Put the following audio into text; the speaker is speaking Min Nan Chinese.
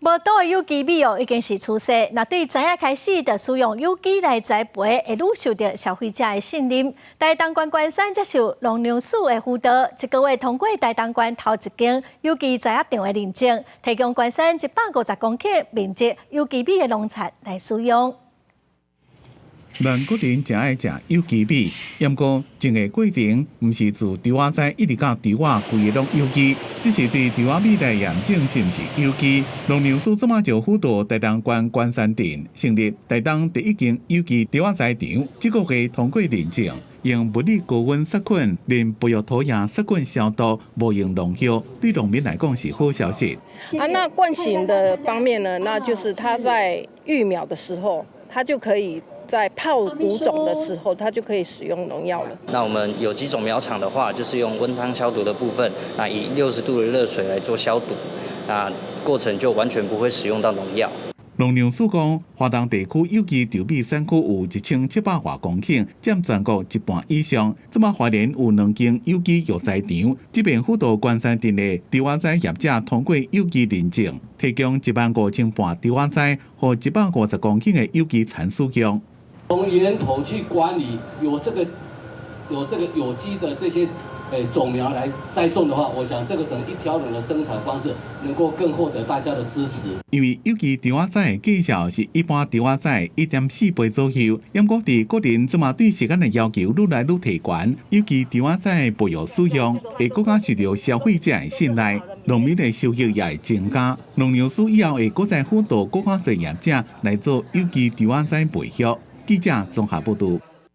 無毒的有機米哦，已經是趨勢。若對知影開始就使用有機來栽培，會愈受著消費者的信任。台東縣關山接受農糧署的輔導，這個月通過台東縣頭一間有機栽育場的認證，提供關山150公頃面積有機米的農田來使用。咱國人誠愛食有機米，毋過種的過程毋是自稻仔栽一直到稻仔規个攏有機，只是對稻仔米來驗證是毋是有機。農糧署這馬就輔導台東縣關山鎮成立台東第一間有機稻仔栽場，這個月通過認證，用物理高溫殺菌，連培育土也殺菌消毒，無用農藥，對農民來講是好消息。啊，那慣行的方面呢？那就是他在育苗的時候，他就可以。在泡穀種的時候，它就可以使用農藥了。那我們有機種苗場的話，就是用溫湯消毒的部分，那以60度的熱水來做消毒，那過程就完全不會使用到農藥。農糧署講，華東地區有機稻米產區有1700外公頃，佔全國一半以上。這馬花蓮有兩間有機育栽場，這邊輔導關山鎮的稻仔業者通過有機認證，提供1.55萬稻仔栽予150公頃的有機田使用。從源頭去管理，有這個有機的這些種苗來栽種的話，我想這個整一條龍的生產方式能夠更獲得大家的支持。因為有機稻仔的價數是一般稻仔1.4倍左右，毋過佇國人這馬對時間的要求愈來愈提懸，有機稻仔培育使用會閣較受著消費者的信賴，農民的收益也會增加。農糧署以後會閣再輔導閣較濟業者來做有機稻仔培育。記者綜合報導。